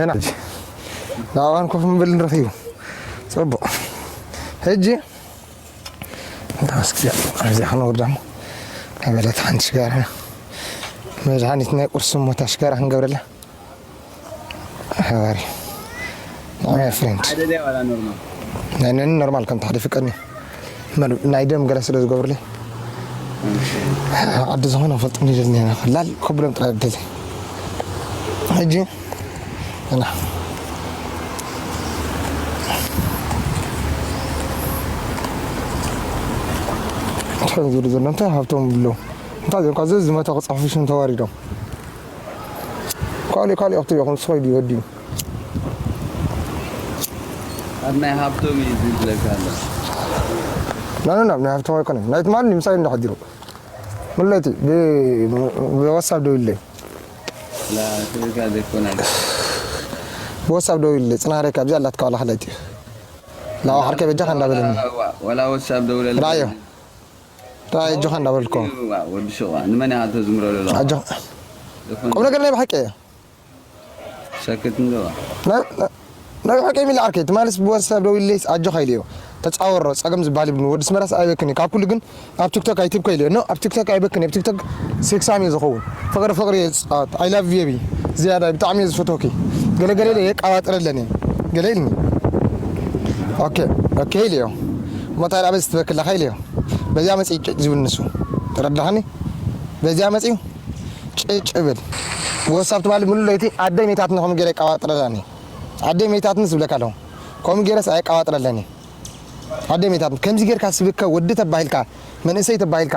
ገና ሕጂ ናብኣን ኮፍ ምብል ንረኺቡ። ጽቡቕ። ሕጂ እንታ መስኪያ ኣብዚ ኸነወርዳ እሞ ኣበለት ሓንቲ ሽጋራ መድሃኒት ናይ ቁርሲ እሞ እታ ሽጋራ ክንገብረላ። ሓባሪ ናይ ፍሬንድ ሓደ ደያ ዋላ ኖርማል? ናይ ነን ኖርማል ከም ታሕዲ ፍቀድኒ። መል-፣ ናይ ደም ገለ ስለ ዝገብርለይ ዓዲ ዝኾነ ፈልጥኒ ይደልኒ ኢና። ላል ከብሎም ጥራይ ደሊ። ሕጂ እና እንታይ ዝብሉ ዘሎ እንታይ ሃብቶም ብሎ እንታይ ዘንኳ ዘዝመተ ክጻሕፉ ሽም ተዋሪዶም። ካልእ ካልእ ኣብቲ ይኹን ስኸይ ድዩ ወዲ ኣብ ናይ ሃብቶም እዩ ዝብለካ ኣሎ። ናኑ ናብ ናይ ሃብቶም ኣይኮነን ናይ ትማል ንምሳይ እንዳሕዲሩ ምለይቲ ብወሳብ ደው ኢለይ ላ ትብልካ ዘይኮነ ብወሳብ ደው ኢለይ ጽናሬ ካብዚ ኣላትካ ዋላ ክለይቲ ላው ሓርከ በጃኻ እንዳበለኒ ወላ ወሳብ ደውለል ራዮ ራዮ እጆኻ እንዳበልኮ ወዲ ሸዋ ንመን ያህል ተዝምረሉ ኣለዋ ኣጆ ቁም ነገር ናይ ብሓቂ እየ ሰክት እንደዋ ናይ ሓቂ ሚል ዓርከይ ትማልስ ብወሳብ ደው ኢለይስ ኣጆኻ ኢለዮ ተጻወሮ ጸገም ዝበሃል ይብሉ ወዲ ስመራስ ኣይበክን ካብ ኩሉ ግን ኣብ ቲክቶክ ኣይትብከ ኢለዮ ኖ ኣብ ቲክቶክ ኣይበክን ኣብ ቲክቶክ ሴክሳም እየ ዝኸውን ፍቅሪ ፍቅሪ እየ ዝጻወት ኣይ ላቭ ቤቢ ዝያዳ ብጣዕሚ እየ ዝፈትወኪ ገለ ገለ ኢለ የቃባጥረለን እየ ገለ ኢልኒ ኦኬ ኦኬ ኢለዮ ሞታ ዳበዝ ትበክለኻ ኢለዮ በዚያ መጽእ ጭጭ ዝብል ንሱ ተረዳኸኒ በዚያ መጽዩ ጭጭ ብል ወሳብ ትባል ሙሉ ለይቲ ኣደይ ሜታትኒ ከምኡ ገይረ የቃባጥረላኒ ኣደይ ሜታትኒ ዝብለካ ኣለኹ ከምኡ ገይረስ ኣየቃባጥረለኒ ኣደይ ሜታትኒ ከምዚ ጌርካ ስብከ ወዲ ተባሂልካ መንእሰይ ተባሂልካ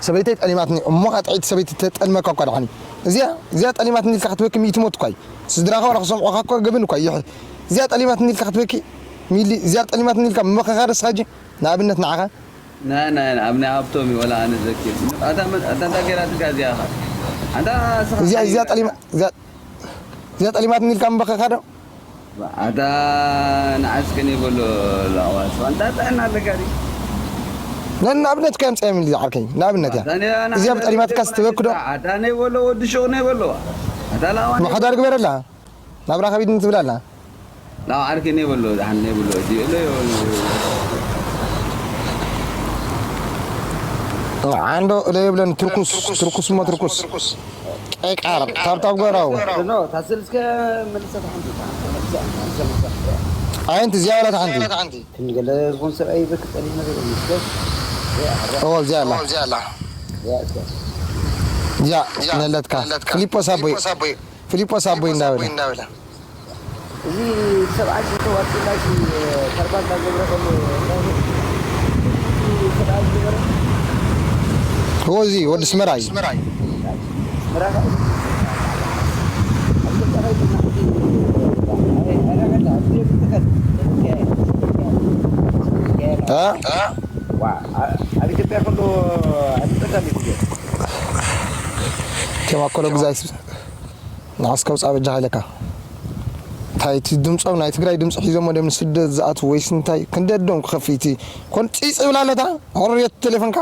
ሰበይተይ ጠሊማትኒ እሞ ከዓ ጥዕይቲ ሰበይቲ ተጠልመካ እኳ ደሓኒ እዚኣ እዚኣ ጠሊማትኒ ኢልካ ክትበኪ ሚእቲ ሞት እኳ እዩ ስድራኻ ዋላ ክሰምዑኻ እኳ ገብን እኳ ይሕ እዚኣ ጠሊማትኒ ኢልካ ክትበኪ ሚሊ እዚኣ ጠሊማትኒ ኢልካ ምበኸኻ ደስኻ ጂ ንኣብነት ንዓኻ ናይ ናይ ኣብ ናይ ሃብቶም እዩ ወላ ኣነ ዘኪር ኣታ ኣታ እንታይ ገይራትካ እዚኣ ኣታ እዚኣ እዚኣ ጠሊማ እዚኣ እዚኣ ጠሊማትኒ ኢልካ ምበኸኻ ዶ ኣታ ንዓስከ ነበሎ ላዋስ ኣንታ ጥዕና ኣለካ ድዩ ነን ንኣብነት ከ ኣምፅኦም ኢሉ ዝዓርከይ ንኣብነት እያ እዚኣ ብጠሊማትካ ዝተበክዶ ኣታ ነበሎ ወዲ ሹቕ ነበሎ ኣታ ላዋ ምሓዳር ግበረላ ናብራ ከቢድኒ ትብል ኣላ ላው ዓርኪ ነበሎ ዳሕን ነበሎ እዲ እሎ ዓንዶ እለ የብለን ትርኩስ ትርኩስ እሞ ትርኩስ ቀይቃር ታብታብ ጎራው ታስልስከ መልሰት ሓንቲ ኣየንቲ እዚኣ ወላት ሓንቲ ክንገለ ዝኾን ሰብኣይ በክ ጸኒሕ ነገር ይስከ ኦ እዚኣ ኣላ እዚኣ ነለትካ ፊሊጶስ ኣቦይ ፊሊጶስ ኣቦይ እንዳበለ እዚ ሰብኣይ ዝተዋፅላሽ ተርባ እንዳገብረ ከሎ ሰብኣይ ዝነበረ ኦ እዚ ወዲ ስመራ እዩ ምራኻ እ? ኣብ ኢትዮጵያ ከሎ ኣይትጠቀም እዩ ከማኮሎ ግዛይ ንዓስ ከውፃ በጃኻ ኢለካ እንታይ እቲ ድምፆም ናይ ትግራይ ድምፂ ሒዞሞ ደም ንስደት ዝኣትዉ ወይስ እንታይ ክንደዶም ክኸፍእ እቲ ኮን ፂፅ ይብል ኣለታ ሕርየት ቴሌፎንካ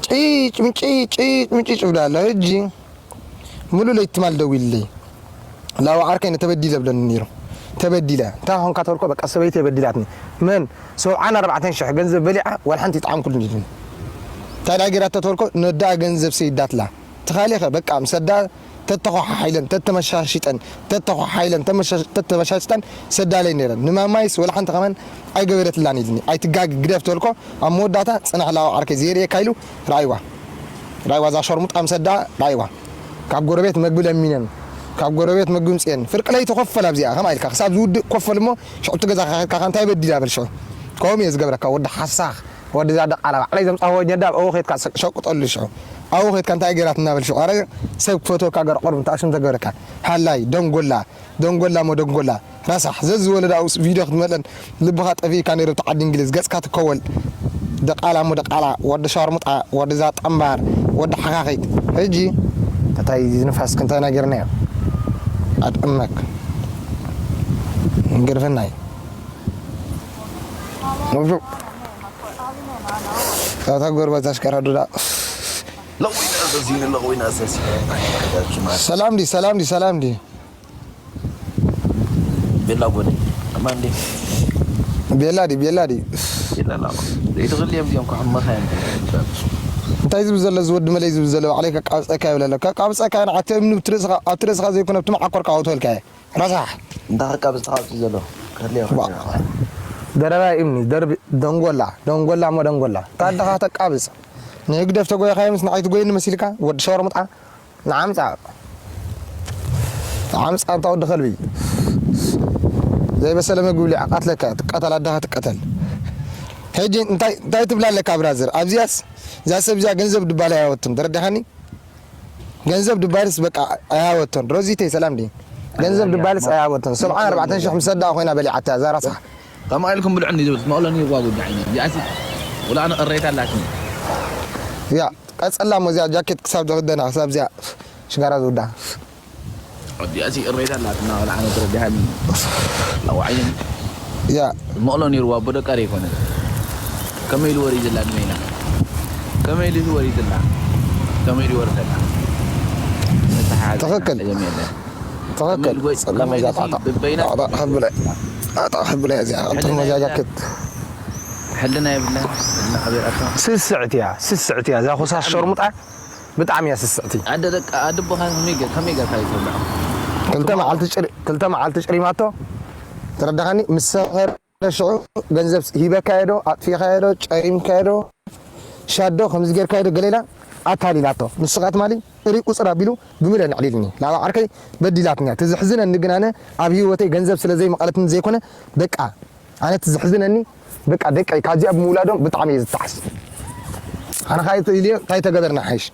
ጭጭ ምጭጭ ጭጭ ምጭጭ ይብላ ኣሎ ሕጂ ሙሉ ለይቲ ትማል ደዊልለይ ላው ዓርከይ ተበዲለ ብለኒ ነይሩ ተበዲለ እንታይ ኾንካ ተልኮ በቃ ሰበይቲ የበዲላትኒ መን ሰብዓን ኣርባዕተን ሽሕ ገንዘብ በሊዓ ዋላ ሓንቲ ይጥዓምኩልኒ ኢሉኒ እንታይ ዳ ገይራቶ ተልኮ ነዳ ገንዘብ ሰይዳትላ ትኻሊኸ በቃ ምሰዳ ተተኾሓሒለን ተተመሻሽጠን ተተኾሓሒለን ተመሻሽጠን ሰዳለይ ነይረን ንማማይስ ወላ ሓንቲ ከማን ኣይገበረትላን ኢልኒ ኣይትጋግ ግደፍ ተልኮ ኣብ መወዳእታ ፅናሕ ላው ዓርከይ ዘይርእየካ ኢሉ ራእይዋ ራእይዋ እዛ ሸርሙጣ ምሰዳ ራእይዋ ካብ ጎረቤት መግቢ ለሚነን ካብ ጎረቤት መግቢ ምፅኤን ፍርቂ ለይቲ ኮፈል ኣብዚኣ ከምኣ ኢልካ ክሳብ ዝውድእ ኮፈል እሞ ሽዑ እቲ ገዛ ከኸድካ እንታይ በዲላ በል ሽዑ ከምኡ እየ ዝገብረካ ወዲ ሓሳኽ ወዲ እዛ ደቃላ ባዕለይ ዘምፃኽዎ ወጀዳ ኣብኡ ኸድካ ሸቁጠሉ ሽዑ ኣብኡ ኸድካ እንታይ ገይራት እናበል ሽዑ ኣረ ሰብ ክፈትወካ ገር ቆርብ እንታይ ሽም ተገብረካ ሃላይ ደንጎላ ደንጎላ ሞ ደንጎላ ረሳሕ ዘዝወለዳ ውስ ቪድዮ ክትመለን ልብኻ ጠፊእካ ነይሩ እቲ ዓዲ እንግሊዝ ገጽካ ትከወል ደቃላ ሞ ደቃላ ወዲ ሻርሙጣ ወዲ ዛ ጠምባር ወዲ ሓኻኺት ሕጂ እንታይ ንፋስ ክንተ ነገርና ኣድእመክ እንግርፍናይ እታ ጎርባታ ኣሽከራ ዱዳ ለዊና ዘዚን ለዊና ዘዚ ሰላም ዲ ሰላም ዲ ሰላም ዲ ቤላ ጎደ። ኣማን ድዩ? ቤላ ድዩ ቤላ ድዩ? ቤላ ላማ ዘይትኽልዮም እዮም፣ ካብ መኻይን። እንታይ ዝብል ዘሎ እዚ ወዲ መለይ ዝብል ዘሎ? ባዕለይ ከቃብፀካ ይብለለ። ከቃብፀካ ንዓቲ እምኒ ኣብቲ ርእስኻ ኣብቲ ርእስኻ ዘይኮነ ኣብቲ መዓኮርካ ኣውትበልካየ። ረሳሕ። እንታይ ከቃብፅካ ኣብቲ ዘሎ? ክህልዮ ዋ። ደረባ እምኒ ደርቢ ደንጎላ ደንጎላ እሞ ደንጎላ ታደኻ ተቃብፅ። ንህግደፍ ተጎይኻዮ ምስ ንዓይ ትጎይኒ መሲልካ ወዲ ሸርሙጣ። ንዓምፃ ንዓምፃ እንታ ወዲ ከልቢ። ዘይበሰለ መግቢ ብሊዕ ኣቃትለካ ትቀተል ኣደኻ ትቀተል። ሕጂ እንታይ እንታይ ትብላ ኣለካ ብራዘር? ኣብዚያስ እዛ ሰብ እዚኣ ገንዘብ ድባል ኣይሃወትን ተረዳኻኒ? ገንዘብ ድባልስ በቃ ኣይሃወቶን። ሮዚተይ ሰላም ድዩ? ገንዘብ ድባልስ ኣይሃወቶን። ሰብዓን ኣርባዕተን ሽሕ ምስ ኣደኣ ኮይና በሊዓታ እዛ ራስኻ። ከምኣ ኢልኩም ብልዑኒ ዝብል መቕሎኒ ይዋጉ ዓይኒ እዚኣሲ ወላ ኣነ ቅሬታ ኣላትኒ። ያ ቀጸላ እሞ እዚኣ ጃኬት ክሳብ ዝኽደና ክሳብ እዚኣ ሽጋራ ዝውዳ። እዚኣሲ ቅሬታ ኣላትና ወላ ኣነ ተረዲሃኒ። ላው ዓይኒ ያ መቕሎ ነይርዋ ኣቦ ደቃ ዘይኮነ። ከመይ ኢሉ ወሪድላ ንመይና? ከመይ ኢሉ ወሪድላ? ከመይ ኢሉ ወርደላ? መተሓሓዝ ትኽክል። ጸገም የለን። ትኽክል ከመይ ኢሉ ወይ- ጸገም ከመይ ኢሉ እዚኣ ሲ- በበይና ጣዕጣዕ ከብለ ጣዕጣዕ ከብለ እዚኣ ሕልና ጥርሙዝ እያ እያ። ጃኬት ሕልና የብላ። ሕልና ኣበይ ኣታ? ስስዕት እያ ስስዕት እያ እዛ ኮሳስ ሸርሙጣ ብጣዕሚ እያ ስስዕቲ። ኣደ ደቃ ኣደ ኣቦኻ ከመይ ገ- ከመይ ጌርካ ይትብልዖ? ክልተ መዓልቲ ጭሪ ክልተ መዓልቲ ጭሪማቶ ተረዳኻኒ ምስ ሰኸረ ሽዑ ገንዘብ ሂበካዮ ዶ ኣጥፊኻዮ ዶ ጨሪምካዮ ዶ ሻዶ ከምዚ ጌርካዮ ዶ ገሌላ ኣታሊላቶ ንሱ ከኣ ትማሊ ጥሪ ቁፅር ኣቢሉ ብምልዮን ኣዕሊልኒ ላባ ዓርከይ በዲላትኒ እያ እቲ ዘሕዝነኒ ግን ኣነ ኣብ ሂወተይ ገንዘብ ስለ ዘይመቐለትኒ ዘይኮነ በቃ ኣነ እቲ ዘሕዝነኒ በቃ ደቀይ ካብዚኣ ብምውላዶም ብጣዕሚ እየ ዝተሓስ ኣነ ካይተ ኢልዮ እንታይ ተገበርና ሓይሽ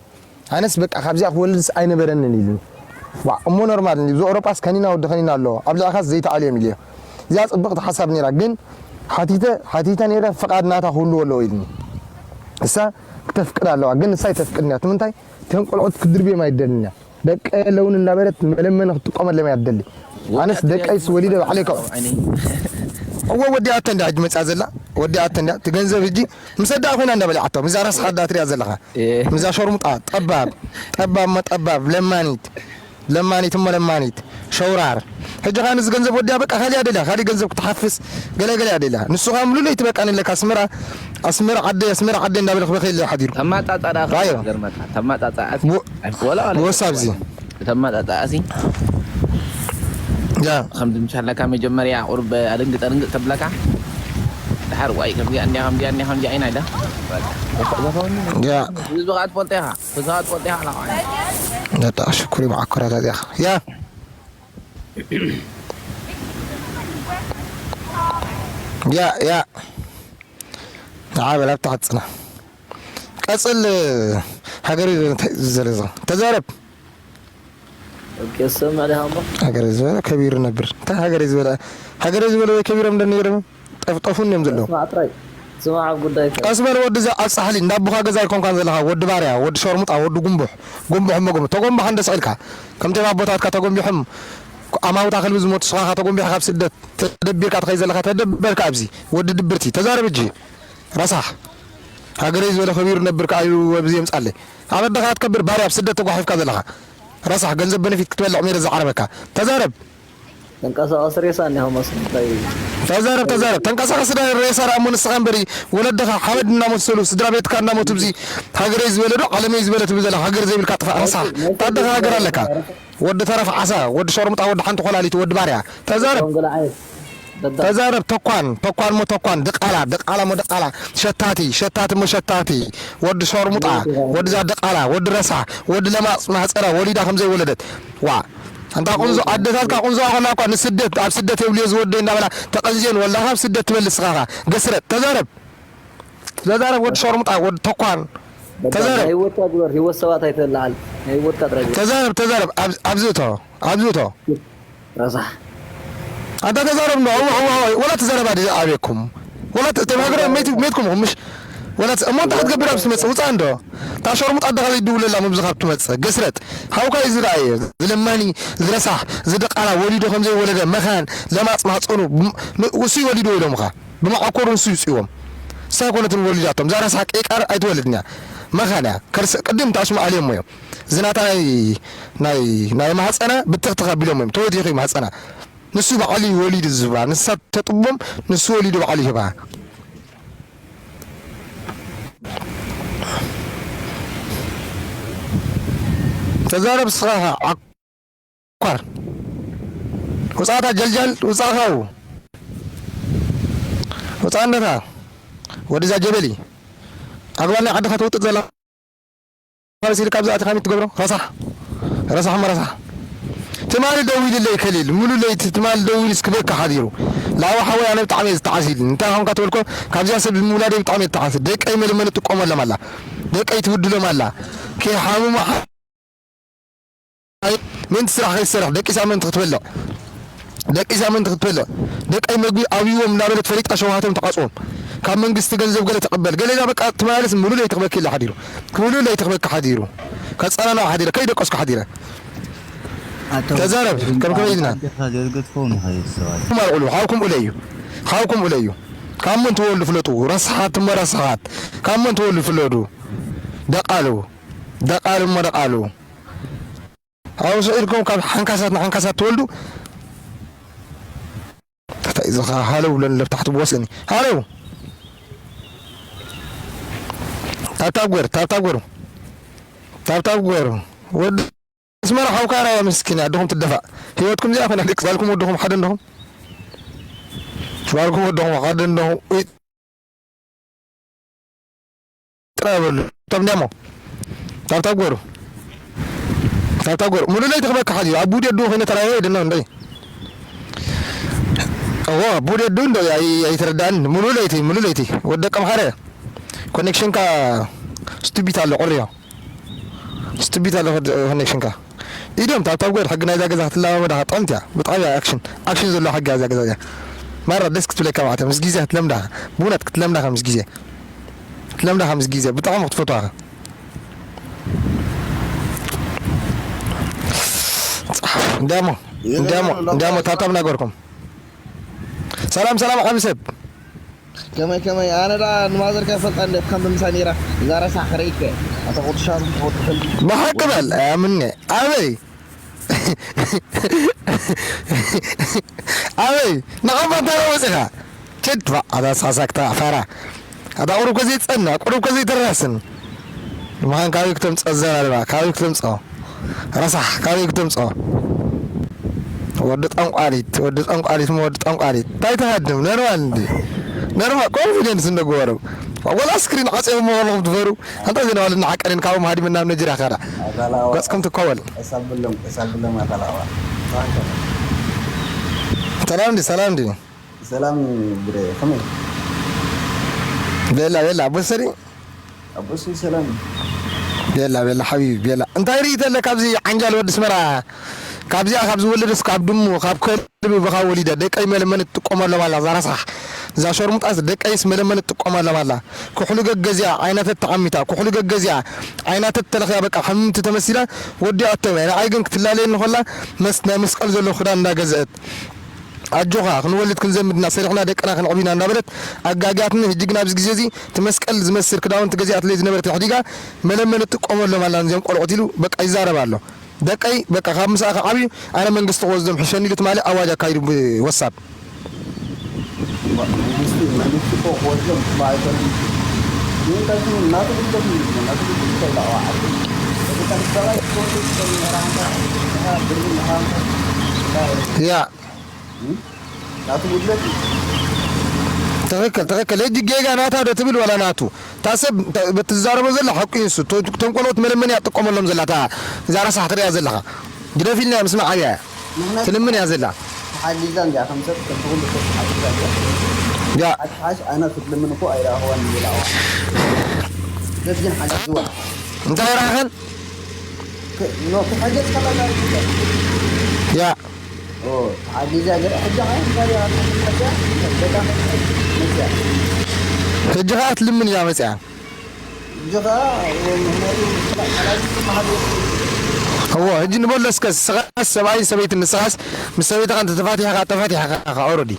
ኣነስ በቃ ካብዚኣ ክወልድስ ኣይነበረንን ኢሉኒ። ዋ እሞ ኖርማል እንዲ እዚ ኦሮጳስ ከኒና ወዲ ከኒና ኣለዎ ኣብ ልዕኻስ ዘይተኣልዮም ኢልዮ። እዚኣ ጽብቕቲ ሓሳብ ነይራ ግን ሓቲተ ሓቲተ ነይረ ፍቓድ ናታ ክህልዎ ኣለዎ ኢሉኒ። እሳ ክተፍቅድ ኣለዋ ግን ንሳ ኣይተፍቅድን እያ። እቲ ምንታይ እተን ቆልዑት ክድርብዮም ኣይደልን እያ። ደቀ የለውን እንዳበለት መለመኒ ክትጥቀመሎም እያ ትደሊ። ኣነስ ደቀይስ ወሊደ ባዕለይ ከ እወ ወዲኣቶ እንዳ ሕጂ መጽኣ ዘላ ወዲኣቶ እንዳ እቲ ገንዘብ ሕጂ ምስ ኣደኣ ኮይና እንዳበሊዓቶ ምዛ ራስኻ ኣዳ ትሪኣ ዘለኻ ምዛ ሸርሙጣ ጠባብ ጠባብ እሞ ጠባብ ለማኒት ለማኒት እሞ ለማኒት ሸውራር ሕጂ ኸኣ ንዚ ገንዘብ ወዲኣ በቃ ካሊእ ደልያ ካሊእ ገንዘብ ክትሓፍስ ገለ ገለ እያ ደልያ ንሱ ኸኣ ምሉእ ለይቲ በቃ ንለካ ኣስመራ ኣስመራ ዓደይ ኣስመራ ዓደይ እንዳበለ ክበኸየለ ሓዲሩ ተማጣጣዳ ራዮ ገርመካ ተማጣጣ ቡ- ወላ ብወሳ ኣብዚ ተማጣጣ ኣሲ ያ ከምዚ ምሻለካ መጀመርያ ቁርብ ኣደንግጠ ኣደንግጥ ተብለካ ድሓር ዋይ ከምዚኣ እንዲያ ከምዚኣ እንዲያ ከምዚኣ ኢና ኢላ ያ ህዝቢ ከዓ ትፈልጦ ኢኻ ህዝቢ ከዓ ትፈልጦ ኢኻ ኣላ ነጣ ሽኩሪ መዓኮራት ኣዚኻ ያ ያ ያ ንዓ በል ኣብታ ሓፅና ቀፅል ሃገር እዩ እንታይ እዩ ዝዘለዘ ተዛረብ ኦኬ፣ ሰምዕ ዲኻ እሞ? ሃገር ዝበለ ከቢሩ ነብር እንታይ ሃገር ዝበለ ሃገር ዝበለ ወይ ከቢሮም እንደ ነይሮም ጠፍጠፉን እዮም ዘለዉ ስማዕ ጥራይ። ስማዕ ኣብ ጉዳይ ከ። ቀስ በል ወዲ እዛ ኣብ ፃሕሊ እንዳ ኣቦኻ ገዛ ኣይኮንካን ዘለኻ ወዲ ባርያ ወዲ ሸርሙጣ ወዲ ጉንቡሕ ጉንቡሕ እሞ ጉንቡሕ ተጎንባሕ እንደ ስዕልካ ከምቶም ኣቦታትካ ተጎንቢሖም ኣማውታ ከልቢ ዝሞቱ ስኻኻ ተጎንቢሕካ ኣብ ስደት ተደቢርካ ትኸይ ዘለኻ ተደበርካ ኣብዚ ወዲ ድብርቲ ተዛረብ እጂ ረሳሕ ሃገረይ ዝበለ ከቢሩ ነብር ከኣ እዩ ኣብዚ የምፃለይ ኣብ ኣደኻ ትከብር ባርያ ኣብ ስደት ተጓሒፍካ ዘለኻ ረሳሕ ገንዘብ በነፊት ክትበልዕ ሜረ ዝዓረበካ ተዛረብ ተንቀሳቐሲ ሬሳ እኒሆ መስሉ እንታይ እዩ? ተዛረብ ተዛረብ ተንቀሳቐሲ ዳ ሬሳ ደኣ እሞ ንስኻ እምበሪ ወለድኻ ሓመድ እናመሰሉ ስድራ ቤትካ እናሞቱ ብዚ ሃገረይ ዝበለ ዶ ዓለመይ ዝበለ ትብል ዘላ ሃገር ዘይብልካ ጥፋእ ረሳሕ ታደኻ ሃገር ኣለካ ወዲ ተረፍ ዓሳ ወዲ ሸርሙጣ ወዲ ሓንቲ ኮላሊት ወዲ ባርያ ተዛረብ ተንጎላ ዓይነት በዳ ተዛረብ ተኳን ተኳን ሞ ተኳን ድቃላ ድቃላ ሞ ድቃላ ሸታቲ ሸታቲ ሞ ሸታቲ ወዲ ሸርሙጣ ወዲ ዛ ድቃላ ወዲ ረሳሕ ወዲ ለማፅ ማህፀራ ወሊዳ ከምዘይወለደት ዋ ኣንታ ቁንዞ ኣደታትካ ቁንዞ ከላ እኳ ንስደት ኣብ ስደት የብልዮ ዝወደይ እንዳበላ ተቀንዝየን ወላካ ኣብ ስደት ትበልስ ስኻኻ ገስረጥ ተዛረብ ተዛረብ ወዲ ሸርሙጣ ወዲ ተኳን ተዛረብ ናይ ህይወትካ ግበር ህይወት ሰባት ኣይተላዓል ናይ ህይወትካ ጥራይ ግበር ተዛረብ ተዛረብ ኣብ- ኣብዚ እቶ ኣብዚ እቶ ረሳሕ ኣንታ ተዛረብ እንዶ ኣዋ ኣዋ ኣዋ ወላ ተዛረብ ኣደ ኣቤኩም ወላ ተ- ተማግረ ሜት ሜትኩም ምሽ ወላ ተ- እሞ እንታይ ክትገብር ኣብ ትመጽእ ውጻእ እንዶ እታ ሸርሙጥ ኣደኻ ዘይድውለላ መብዚ ካብ ትመጽእ ገስረጥ ሃውካ እዩ ዝረኣየ ዝለማኒ ዝረሳሕ ዝደቃላ ወሊዶ ከም ዘይወለደ መኻን ለማጽ ማህጸኑ ም- ን- ውሱ ወሊዶ ኢሎምኻ ብመዓኮሩ ንሱ ይውጽእዎም እሳ ኣይኮነትን ወሊዳቶም እዛ ረሳሕ ቀይቃር ኣይትወልድን እያ መኻን እያ ከርሰ ቅድም ታስሙ ኣልዮሞ እዮም ዝናታ ናይ ናይ ናይ ማህፀና ብትኽትኽ ኣቢሎም እዮም ተወዲኺ ማህፀና ንሱ ባዕሉ እዩ ወሊዱ ዝህባ። ንሳ ተጥቦም፣ ንሱ ወሊዱ ባዕሉ ይህባ። ተዛረብ ስኻ ዓኳር። ውጻእታ ጀልጃል፣ ውጻእታ፣ ውጻእነታ። ወደዛ ጀበሊ። ኣግባል ናይ ዓድኻ ትውጥጥ ዘላ። ማለት ኢልካ ኣብዚ ኣቲኻ ከመይ ትገብሮ? ረሳሕ። ረሳሕ እሞ ረሳሕ። ትማሊ ደዊልለይ ከሊል፣ ሙሉ ለይቲ ትማሊ ደዊሉ እስክበካ ሓዲሩ። ላዋ ሓወይ ኣነ ብጣዕሚ እየ ዝተዓስ ኢልኒ። እንታይ ኾንካ ተበልኮ? ካብዚኣ ሰብ ምውላደይ ብጣዕሚ እየ ዝተዓስ። ደቀይ መለመኒ ትጥቀመሎም ኣላ። ደቀይ ትብድሎም ኣላ። ከይሓምሙ ሓ-፣ ምእንቲ ስራሕ ከይትሰርሕ፣ ደቂሳ ምእንቲ ክትበልዕ። ደቂሳ ምእንቲ ክትበልዕ። ደቀይ መግቢ ኣብይዎም እናበለት ፈሊጣ ሸውሃቶም ተቃጽዎም። ካብ መንግስቲ ገንዘብ ገለ ትቕበል። ገለ ኢላ በቃ ትመላለስ ሙሉ ለይቲ ክበኪ ኢላ ሓዲሩ። ሙሉ ለይቲ ክበኪ ሓዲሩ። ከጸናንዓ ሓዲረ። ከይደቀስኩ ሓዲረ። ኣቶ ተዛረብ፣ ከም ከመይ ኢልና? ኣዴኻ ዘርገጽክዎም ኢኻ፣ ሰባት። ሓውኩም ኣልዕሉ፣ ሓውኩም እለዩ። ሓውኩም እለዩ። ካብ መን ትወልዱ ፍለጡ። ረስሓት እሞ ረስሓት። ካብ መን ትወልዱ ፍለጡ። ደቃሉ። ደቃሉ እሞ ደቃሉ። ኣብኡ ስዒርኩም ካብ ሓንካሳት ንሓንካሳት ትወልዱ። እንታይ እዚ ኸ ሃለው ብለን ለብ ታሕቲ ብወስኒ። ሃለው። ታብታብ ገሩ፣ ታብታብ ገሩ። ታብታብ ገሩ። ወዲ ኣስመራ ሓውካ ራያ ምስኪን ኣያ፣ ኣደኹም ትደፋእ። ህይወትኩም እዚኣ ኮይና ደቂ ጓልኩም ወድኹም ሓደ እንደኹም። ጓልኩም ወድኹም ሓደ እንደኹም። ጥራይ በሉ። ታብ እንዲያሞ። ታብታብ ገሩ። ታብታብ ገሩ። ሙሉ ለይቲ ክበካ ሓዚ። ኣብ ቡድ የዱ ኮይነ ተራየ ደና እንደ። እዎ፣ ቡድ የዱ እንደ ኣይ-፣ ኣይተረዳን። ሙሉ ለይቲ፣ ሙሉ ለይቲ። ወደ ቀምሓረ። ኮኔክሽንካ ስቱቢት ኣሎ፣ ቆርዮ። ስቱቢት ኣሎ ኮኔክሽንካ። ኢዶም ታብታብ ገሩ። ሕጊ ናይዛ ገዛ ክትላመዳ ጥዕምቲ እያ። ብጣዕሚ እያ ኣክሽን። ኣክሽን ዘለዋ ሕጊ እያ እዛ ገዛ እዚኣ። ማራ ደስ ክትብለካ ማለት ምስ ግዜ ክትለምዳ። ብእውነት ክትለምዳ ምስ ግዜ። ክትለምዳ ምስ ግዜ። ብጣዕሚ ክትፈትዋ። እንዲያሞ፣ እንዲያሞ፣ እንዲያሞ ታብታብ ናገርኩም። ሰላም፣ ሰላም ዓቢ ሰብ። ከመይ፣ ከመይ? ኣነ ደኣ ንማዘርካ ይፈልጣ እንደ ከም ብምሳ ነይራ። እዛ ረሳሕ ክርእይከ። ኣታ ቁዱሻን ትወድሕል። ብሓቂ በል፣ ኣምነ። ኣበይ? ኣበይ? ንዓማ እንታይ ወፂኻ? ችድ፣ ባ፣ ኣታ ሳሳክታ፣ ፋራ። ኣታ ቁሩብ ከ ዘይጸና፣ ቁሩብ ከ ዘይተራስን። ምዃን ካበይ ክተምጽኦ ዘራርባ? ካበይ ክተምጽኦ? ረሳሕ፣ ካበይ ክተምጽኦ? ወዲ ጠንቋሊት፣ ወዲ ጠንቋሊት፣ ወዲ ጠንቋሊት። እንታይ ትሃድም? ኖርማል እንዲ። ኖርማል ኮንፊደንስ እንደጎበሩ። ወላ ስክሪን ዓጽዮም መሆንኹም ትፈሩ። ኣንታ ዜና ዋልና ሓቀንን ካብኦም ሃዲምና ኣብ ነጅራ ኸዳ። ኣታላዋ። ገጽኩም ትኮወል። ቀስ ኣብሎም፣ ቀስ ኣብሎም ኣታላዋ። ሰላም እንዲ፣ ሰላም እንዲ። ሰላም ብረ፣ ከመይ? ቤላ፣ ቤላ፣ ኣቦ ሰሪ? ኣቦ ሰሪ ሰላም። ቤላ፣ ቤላ፣ ሓቢቢ፣ ቤላ። እንታይ ርኢ ተለ ካብዚ ዓንጃል ወዲ ኣስመራ? ካብዚኣ፣ ካብ ዝወለደስ ካብ ድሙ፣ ካብ ከልቢ ብኻ ወሊደ፣ ደቀይ መለመኒ ትጥቀመሎም ኣላ፣ እዛ ረሳሕ። እዛ ሸርሙጣስ ደቀይስ መለመኒ ትጥቀመሎም ኣላ። ኩሕሉ ገገዚኣ ዓይናተት ተዓሚታ፣ ኩሕሉ ገገዚኣ ዓይናተት ተለኽያ፣ በቃ ሕምምቲ ተመሲላ ወዲኣቶም እያ። ንዓይ ግን ክትላለየኒ ከላ መስ-፣ ናይ መስቀል ዘሎ ክዳን እንዳገዘአት። ኣጆኻ፣ ክንወልድ ክንዘምድና፣ ሰሪሕና ደቅና ከነዕብና እንዳበለት ኣጋጊኣትኒ። ሕጂ ግን ኣብዚ ግዜ እዚ እቲ መስቀል ዝመስል ክዳውንቲ ገዚኣትለይ ዝነበረት ኣሕዲጋ መለመኒ ትጥቀመሎም ኣላ ነዚኦም ቆልዑት ኢሉ በቃ ይዛረብ ኣሎ። ደቀይ በቃ ካብ ምሳኻ ዓብዩ ኣነ መንግስቲ ክወስዶም ሕሸኒ ኢሉ ትማሊ ኣዋጅ ኣካይዱ ብወሳብ። መንግስቲ፣ መንግስቲ እኮ ክወስዶም ክበኣይከሉ። ይህን ናቱ ጉድለት እዩ፣ ናቱ ጉድለት እንታይ ኢሉ ኣዋዓሉ? እቲ ተንሰራይ ክወስድ ዝሰሚ ራንካ፣ ብርን ራንካ፣ ያ። ናቱ ጉድለት እዩ። ትኽክል፣ ትኽክል። ሕጂ ጌጋ ናታ ዶ ትብል ዋላ ናቱ? እታ ሰብ፣ እታ፣ በቲ ትዛረቦ ዘላ ሓቁ እዩ ንሱ። እቶ-፣ እቶም ቆልዑት መለመኒ እያ ትጥቀመሎም ዘላ፣ እታ፣ እዛ ረሳሕ ትርእያ ዘለኻ። ግደፊልና ምስማዕ ኣብያ እያ። ንሕና ትልምን እያ ዘላ። ተሓጊዛ እንዲያ፣ ከም ሰብ፣ ከም ኩሉ ሰብ ተሓጊዛ እንዲያ። ያ። ሓድሓሽ ኣነ ክትልምን እኮ ኣይረኣኽዋን ይብል ኣዋ። ሰብ ግን ሓጊዝዋ። እንታይ ረኣኸን? ክ-፣ ኖ፣ ክሕገዝ ከላ ዳርጋ። ያ። ኦ፣ ተሓጊዛ ገለ፣ ሕጂ ኸዓ እንታይ እያ፣ ሕጂ በቃ መፅያ። ሕጂ ኸዓ ትልምን እያ መፅያ። ሕጂ ኸዓ፣ ምኽንያቱ፣ ሓላል ዝበሃል የለን። እዎ፣ ሕጂ ንበሎ እስከ፣ ንስኻስ ሰብኣይን ሰበይትን፣ ንስኻስ ምስ ሰበይትኻ እንተተፋቲሕኻ፣ ተፋቲሕኻ፣ ኦልሬዲ።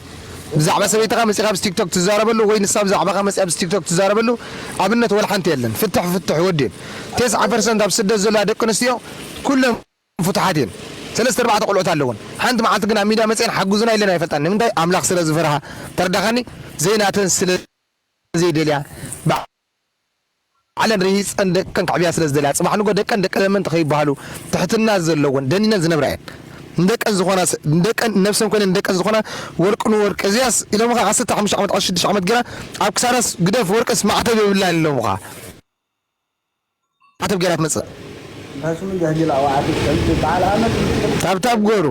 ብዛዕባ ሰበይትኻ መጺኻ ኣብዚ ቲክቶክ ትዛረበሉ ወይ ንሳ ብዛዕባኻ መጺኣ ኣብዚ ቲክቶክ ትዛረበሉ ኣብነት ወላ ሓንቲ የለን። ፍትሕ ፍትሕ ወዲ እዩ። ተስዓ ፐርሰንት ኣብ ስደት ዘለዋ ደቂ ኣንስትዮ ኩለን ፍቱሓት እየን። ሰለስተ ኣርባዕተ ቆልዑት ኣለወን። ሓንቲ መዓልቲ ግን ኣብ ሚድያ መፅየን ሓግዙና ኢለን ኣይፈልጣን። ንምንታይ? ኣምላኽ ስለ ዝፈርሃ፣ ተረዳኻኒ? ዘይናተን ስለ ዘይደልያ፣ ባዕለን ርሂፀን ደቀን ከዕብያ ስለ ዝደልያ፣ ፅባሕ ንጎ ደቀን ደቀ ለመንቲ ከይበሃሉ፣ ትሕትና ዘለወን፣ ደኒነን ዝነብራ እየን። ንደቀን ዝኾና ስ-፣ ንደቀን ነብሰን ኮይነን ንደቀን ዝኾና፣ ወርቂ ንወርቂ፣ እዚያስ ኢሎምኻ ዓሰርተ ሓሙሽተ ዓመት፣ ዓሰርተ ሽዱሽተ ዓመት ገይራ፣ ኣብ ክሳዳስ ግደፍ ወርቅስ ማዕተብ የብላን ኢሎምኻ። ማዕተብ ገይራ ትመፅእ። እንታይ ስሙ እንዲ ሕጂ ላዕዋ ዓዲ ትፈልጥ በዓል ኣመል ታብታብ ገሩ።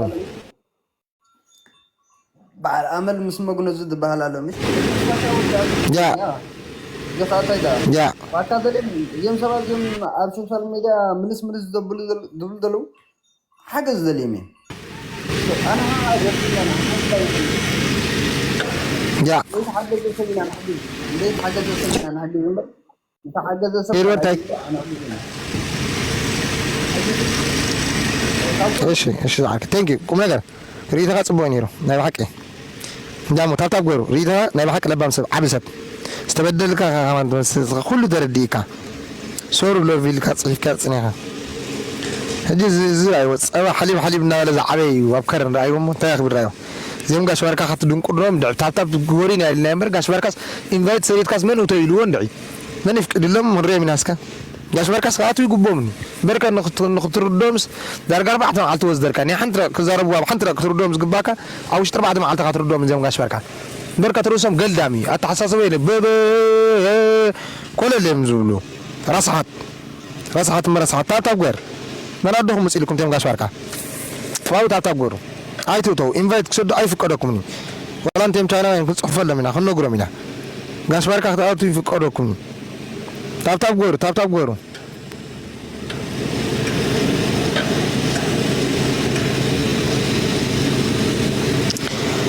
በዓል ኣመል ምስ መጉነዙ ዝበሃል ኣሎ፣ ምሽ? ያ። እዚ ኸኣ እንታይ ደኣ? ያ። ዋካ ዘድልዮም፣ እዚኦም ሰባት እዚኦም ኣብ ሶሻል ሚድያ ምልስ ምልስ ዘብሉ ዘል-፣ ዝብሉ ዘለዉ ሓገዝ ዘድልዮም እዮም። ኣነ ኸኣ ዘድልየና ሓገዝ ኣይደልዮምን። ያ። ዘይተሓገዘ ሰብ ኢና ንሕግዝ፣ ዘይተሓገዘ ሰብ ኢና ንሕግዝ እምበር፣ ዝተሓገዘ ሰብ ኤድዋርድ፣ ታይ? እሺ፣ እሺ፣ ዝዓርከ። ቴንክ ዩ። ቁም ነገር። ርኢቶኻ ጽቡቕ ነይሩ። ናይ ብሓቂ። እንዳሞ፣ ታብታብ ገይሩ። ርኢቶኻ ናይ ብሓቂ ለባም ሰብ፣ ዓቢ ሰብ። ዝተበደልካ ኢኻ ከማን ትመስል፣ ኩሉ ተረዲእካ። ሶሪ ሎቭ ኢልካ ጽሒፍካ ጽኒኻ። ሕጂ እዚ፣ እዚ ርኣይዎ፣ ጸባ ሓሊብ ሓሊብ እናበለ ዝዓበየ እዩ፣ ኣብ ከረን ርኣይዎ እሞ፣ እንታይ ክብል ርኣይዎ። እዚኦም ጋሽ ባርካ ክትድንቁርኖም፣ ድዕ-፣ ታብታብ ግበሩ ኢና ኢልና እምበር፣ ጋሽ ባርካስ ኢንቫይት ሰሪትካስ መን እቶ ኢልዎ እንድዒ? መን ይፍቅድሎም? ክንሪኦም ኢና እስከ። ጋሽ ባርካስ ክኣትዉ ይግብኦም እዩ። እምበርከ ንኽት-፣ ንኽትርድኦምስ ዳርጋ ኣርባዕተ መዓልቲ ወስደልካ። ናይ ሓንቲ ደቂቕ ክዛረብዋ፣ ኣብ ሓንቲ ደቂቕ ክትርድኦም ዝግባካ፣ ኣብ ውሽጢ ኣርባዕተ መዓልቲ ኢኻ ትርድኦም እዚኦም ጋሽ ባርካ። እምበርከ እቲ ርእሶም ገልዳም እዩ። ኣተሓሳስባ የለ፣ በበ-፣ ኮለል እዮም ዝብሉ። ረስሓት። ረስሓት እሞ ረስሓት። ታብታብ ግበር። መን ኣደኹም መፂእ ኢልኩም እቶም ጋሽ ባርካ? ባቡ ታብታብ ግበሩ። ኣይትእተው። ኢንቫይት ክሰዱ ኣይፍቀደኩምን እዩ። ዋላ እንቶም ቻይናውያን ክንፅሕፈሎም ኢና፣ ክንነግሮም ኢና። ጋሽ ባርካ ክትኣቱ ይፍቀደኩም እዩ። ታብታብ ግበሩ፣ ታብታብ ግበሩ።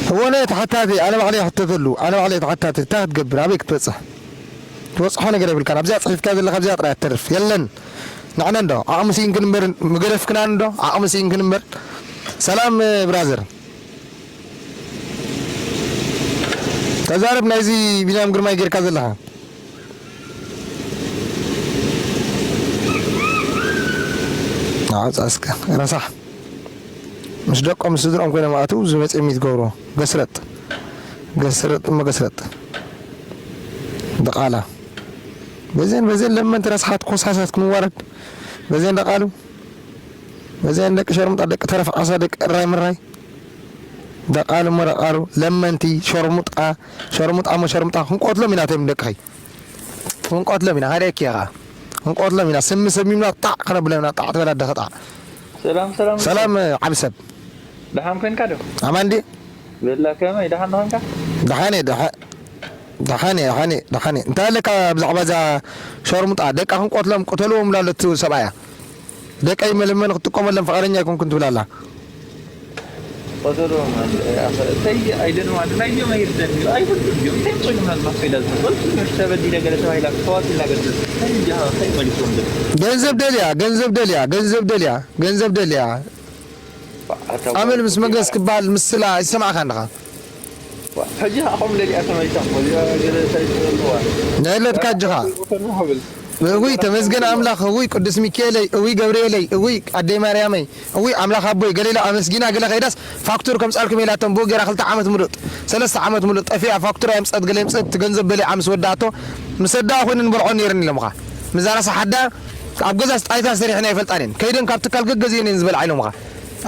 እወ፣ ናይ ተሓታቲ፣ ኣነ ባዕለይ ይሕተተሉ፣ ኣነ ባዕለይ ተሓታቲ፣ እንታይ ክትገብር፣ ኣበይ ክትበፅሕ? ትበፅሖ ነገር የብልካን። ኣብዚኣ ፅሒፍካ ዘለኻ ኣብዚኣ ጥራይ እያ ትተርፍ። የለን። ንሕና እንዶ ዓቕሚ ስኢንክን እምበር፣ ምገደፍክናን እንዶ ዓቕሚ ስኢንክን እምበር። ሰላም ብራዘር። ተዛረብ ናይዚ ቢንያም ግርማይ ጌርካ ዘለኻ። ዓፃ እስከ ረሳሕ። ምስ ደቆም ምስ ስድርኦም ኮይኖም ኣትው ዝመፅእ ሚት ገብሮ። ገስረጥ። ገስረጥ እሞ ገስረጥ። ድቓላ። በዘን በዘን ለመንቲ ረስሓት ኮሳሳት ክንዋረድ። በዘን ደቓሉ። በዘን ደቂ ሸርሙጣ፣ ደቂ ተረፍ ዓሳ፣ ደቂ እራይ ምራይ። ደቓሉ እሞ ደቓሉ። ለመንቲ፣ ሸርሙጣ፣ ሸርሙጣ እሞ ሸርሙጣ። ክንቆትሎም ኢና እቶም ደቅኸይ። ክንቆትሎም ኢና። ካደኪ ኢኻ። ክንቆትሎም ኢና። ስሚ ሰሚምና ጣዕ ክነብሎም ኢና። ጣዕ ትበላ ደኸ ጣዕ። ሰላም፣ ሰላም። ሰላም፣ ዓቢ ሰብ። ደሓን ኮንካ ዶ? ኣማን ድየ? በላ፣ ከመይ፣ ደሓን ዶ ኮንካ? ደሓን እየ፣ ደሓ-፣ ደሓን እየ፣ ደሓን እየ፣ ደሓን እየ። እንታይ ኣለካ ብዛዕባ እዛ ሸርሙጣ? ደቃ ክንቆትሎም፣ ቅተልዎም ኢላ ኣሎ እቲ ሰብኣያ። ደቀይ መለመኒ ክትጥቀመሎም ፍቓደኛ ኣይኮንኩን ትብል ኣላ። ቆተልዎም ኣለ፣ ኣኸ-፣ እንታይ፣ I don't know፣ ናይዚኦም ኣይርደን እዩ፣ ኣይፈልጡን እዮም። እንታይ ምጾ ኢሎም ናት ማስሜዳ ዝመጽእ? ወልቱ ምሽ ተበዲለ ገለ ተባሂላ፣ ተዋሲላ ገለ። እንታይ እንጃ፣ እንታይ መሊስዎም ዘሎ? ገንዘብ ደልያ፣ ገንዘብ ደልያ፣ ገንዘብ ደልያ፣ ገንዘብ ደልያ። ኣታ ኣመል ምስ መገስ ክበሃል ምስላ ይሰማዕካ ኣለኻ። ሕጂ ኣኹም ደሊኣ ተመሊሳ እኮ፣ እዚኣ ገለ እንታይ ትብልዋ? ነለትካ እጅኻ። ተንብብል። እውይ ተመስገን ኣምላኽ፣ እውይ ቅዱስ ሚካኤለይ፣ እውይ ገብርኤለይ፣ እውይ ኣደይ ማርያመይ፣ እውይ ኣምላኽ ኣቦይ፣ ገለ ኢላ ኣመስጊና፣ ገለ ከይዳስ ፋክቱር ከምጻልኩም ኢላቶም ብኡ ገይራ ክልተ ዓመት ምሉእ፣ ሰለስተ ዓመት ምሉእ ጠፊኣ ፋክቱር ኣየምጸት፣ ገለ የምጸት፣ እቲ ገንዘብ በሊዓ ምስ ወዳእቶ፣ ምስ ኣደኣ ኮይነን በልዖ ነይረን ኢሎምኻ። ምዛ ራሳ ሓዳ ኣብ ገዛስ ጣይታ ሰሪሐን ኣይፈልጣን እየን። ከይደን ካብ ትካል ገገዝየን እየን ዝበልዓ ኢሎምኻ።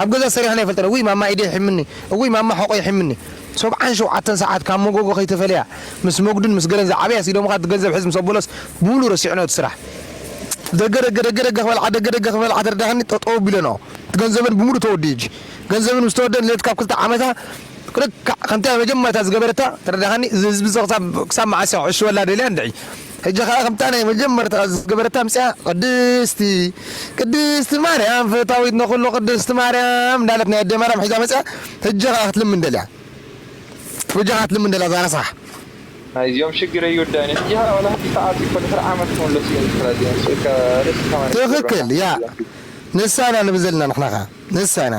ኣብ ገዛ ሰሪሐን ኣይፈልጠን። እውይ ማማ ኢደይ ይሕምኒ፣ እውይ ማማ ሕቖይ ይሕምኒ። ሰብዓን ሸውዓተን ሰዓት ካብ መጎጎ ከይተፈልያ ምስ መጉድን ምስ ገለን ዝዓበያስ ኢሎምኻ እቲ ገንዘብ ሕዝ ምስ ኣበሎስ ብሙሉ ረሲዕኖ እቲ ስራሕ። ደገ ደገ ደገ ደገ ክበልዓ ደገ ደገ ክበልዓ ተረዳኸኒ ጠጠው ኣቢለንኦ። እቲ ገንዘበን ብሙሉ ተወድዩ እጂ። ገንዘበን ምስ ተወደን ሌት ካብ ክልተ ዓመታ ልክዕ ከምታ መጀመርታ ዝገበረታ ተረዳኸኒ። እዚ ህዝቢ እዚ ክሳብ ክሳብ መዓስ እያ ክዕሽወላ ደልያ እንድዒ። ሕጂ ኸኣ ከምታ ናይ መጀመርታ ዝገበረታ ኣምጺኣ፣ ቅድስቲ፣ ቅድስቲ ማርያም ፍታዊት ንኹሉ፣ ቅድስቲ ማርያም እንዳለት ናይ ኣደ ማርያም ሒዛ መጺኣ፣ ሕጂ ኸኣ ክትልምን ደልያ። ሕጂ ኸኣ ክትልምን ደልያ፣ እዛ ረሳሕ። ናይዚኦም ሽግር ኣይወዳእን። ሕጂ ኸኣ ዋላ ሕጂ ሰዓት ይኮነ፣ ድሕሪ ዓመት ክምለሱ እዮም ዝኽእል እዮም። ስእልካ ርእሲ ከማን ትኽክል፣ ያ። ንሳ ኢና ንብል ዘለና ንሕና ኸኣ። ንሳ ኢና።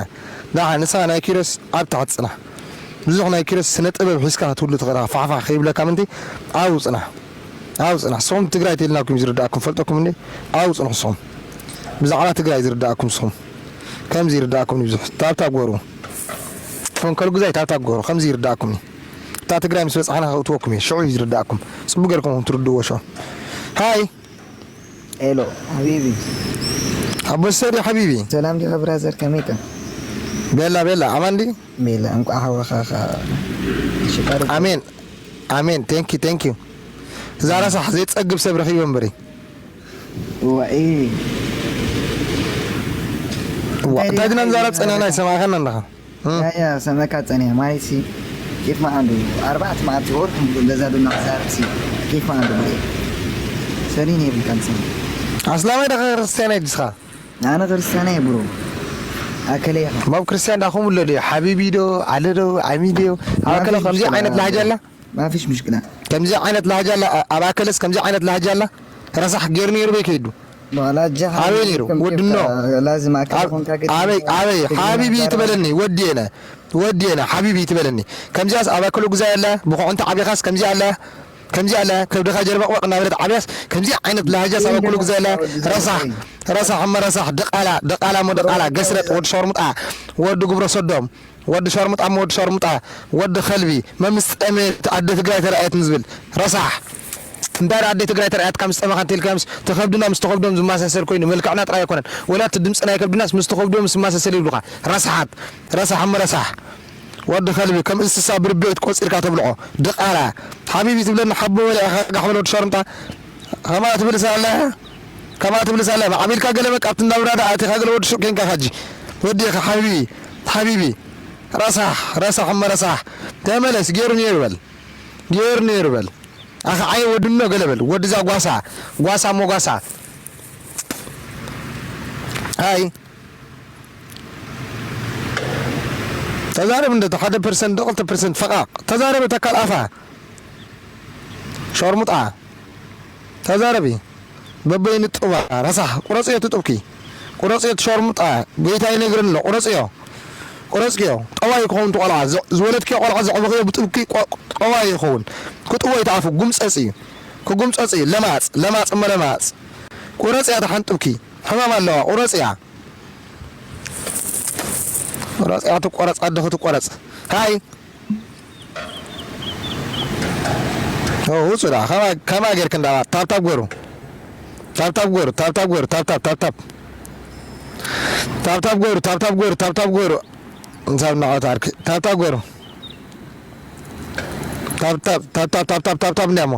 ደሓን፣ ንስኻ ናይ ኪሮስ ኣብ ታሕቲ ጽናሕ። ብዙሕ ናይ ኪሮስ ስነ ጥበብ ሒዝካ ክትህሉ ትኽእል ኢኻ። ፋሕፋሕ ከይብለካ ምእንቲ ኣብኡ ጽናሕ። ኣብኡ ጽናሕ። ንስኹም ትግራይ ተይልናኩም እዩ ዝርድኣኩም፣ ፈልጠኩም እንዴ? ኣብኡ ጽንሑ ንስኹም። ብዛዕባ ትግራይ ዝርድኣኩም ንስኹም። ከምዚ ይርዳእኩም እዩ ብዙሕ። ታብታብ ገሩ። ፈንከል ጉዛይ ታብታብ ገሩ። ከምዚ ይርዳእኩም እዩ። እታ ትግራይ ምስ በጻሕና ከእትወኩም እዩ። ሽዑ እዩ ዝርዳእኩም። ጽቡቅ ገርኩም ትርድዎ ሸው። ሃይ። ሄሎ ሓቢቢ። ኣቦ ሰሪ ሓቢቢ። ሰላም ዲኻ ብራዘር፣ ከመይካ? ቤላ ቤላ፣ ኣማን ዲ? ቤላ፣ እንቋዕ ሓወኻ ኸኣ ሽጣሪ። ኣሜን ኣሜን። Thank you thank you። እዛ ረሳሕ ዘይጸግብ ሰብ ረኺበ እምበሪ። ዋኢ። ዋ እንታይ ድና ንዛረብ ጸናና ይሰማዕኸና ኣለኻ። እም። ያያ ሰመካ ጸኒሐ ማለትሲ ኬፍ መዓንዱ ኣርባዕተ መዓልቲ ወርሒ ሙሉእ ገዛ ዶ እናተዛረብሲ ኬፍ መዓንዱ ብሬ ሰሊን የብልካን ሰ ኣስላማይ ዳኻ ክርስትያናይ ድስኻ? ኣነ ክርስትያናይ እየ ብሮ። ኣከለይ ኢኻ? ባብ ክርስትያን ዳኹም ኣሎ ድዩ? ሓቢቢ ዶ ኣለ ዶ ዓሚ ድዩ? ኣብ ኣከለ ማፊሽ ከምዚ ምሽክላ ዓይነት ላህጃ ኣላ? ማፊሽ ምሽክላ። ከምዚ ዓይነት ላህጃ ኣላ? ኣብ ኣከለስ ከምዚ ዓይነት ላህጃ ኣላ? ረሳሕ ገይሩ ነይሩ በይ ከይዱ። በኋላ እጃ ኣበይ ነይሩ? ወዲ ኖ። ላዝም ኣከለ ኮንካ ገ- ኣበይ ኣበይ ሓቢቢ ትበለኒ ወዲ የነ ወዲ የነ ሓቢቢ ትበለኒ። ከምዚያስ ኣብ ኣከለ ጉዛይ ኣለ? ብኹዕንቲ ዓቢኻስ ከምዚ ኣለ? ከምዚ ኣለ ከብድኻ ጀርበቕበቕ እናበለት ዓብያስ ከምዚ ዓይነት ላህጃ ሳበ ኩሉ ግዜ ኣለ። ረሳሕ ረሳሕ እሞ ረሳሕ ድቓላ ድቓላ እሞ ድቓላ ገስረጥ ወዲ ሸርሙጣ ወዲ ግብረ ሰዶም ወዲ ሸርሙጣ እሞ ወዲ ሸርሙጣ ወዲ ከልቢ መምስ ጠመት ኣደ ትግራይ ተረኣየት ንዝብል ረሳሕ እንታይ ኣደ ትግራይ ተረኣያትካ ምስ ጠመኻ እንተልካ ምስ ተኸብድና ምስ ተኸብዶም ዝመሳሰል ኮይኑ መልክዕና ጥራይ ኣይኮነን ወላ እቲ ድምፂ ናይ ከብድናስ ምስ ተኸብዶም ዝመሳሰል ይብሉኻ ረሳሓት ረሳሕ እሞ ረሳሕ ወዲ ከልቢ ከም እንስሳ ብርቤት ቆጺርካ ተብልዖ ድቓላ ሓቢቢ ትብለኒ ሓቦ በለ ኢኻ ጋሕ በል ወዲ ሸርምጣ ከማ ትብልስ ኣለ ከማ ትብልስ ኣለ ማዕቢልካ ገለ በቃ ኣብቲ እንዳብራዳ ኣቲኻ ገለ ወዲ ሹቅ ኬንካ ካጂ ወዲ ኢኻ ሓቢቢ ሓቢቢ ረሳሕ ረሳሕ እመ ረሳሕ ተመለስ ጌሩ ነይሩ በል ጌሩ ነይሩ በል ኣኸ ዓየ ወድኖ ገለ በል ወድዛ ጓሳ ጓሳ ሞጓሳ ኣይ ተዛረብ እንደ ሓደ ፐርሰንት ዶ ክልተ ፐርሰንት ፈቓቕ ተዛረብ እታ ካል ኣፋ ሸርሙጣ ተዛረቢ በበይኑ ጥባ ረሳሕ ቁረፅዮ ትጥብኪ ቁረፅዮ ትሸርሙጣ ጎይታ ይነግርኒ ቁረፅዮ ቁረፅዮ ጠዋይ ክኸውን ትቆልዓ ዝወለድክዮ ቆልዓ ዘዕበኽዮ ብጥብኪ ጠዋይ ይኸውን ክጥዎ ይትኣፉ ጉምፀፅ እዩ ክጉምፀፅ እዩ ለማፅ ለማፅ እመ ለማፅ ቁረፅያ ተሓንጥብኪ ሕማም ኣለዋ ቁረፅያ ቆረፅ እያ ትቆረፅ ኣድኺ ትቆረፅ ሃይ ውፁ ዳ ከማ ጌርክ እንዳ ታብታብ ገሩ ታብታብ ገሩ ታብታብ ገሩ ታብታብ ታብታብ ታብታብ ገሩ ታብታብ ገሩ ታብታብ ገሩ እንሳብ እናቐት ኣርክ ታብታብ ገሩ ታብታብ ታብታብ ታብታብ ታብታብ እንዲያሞ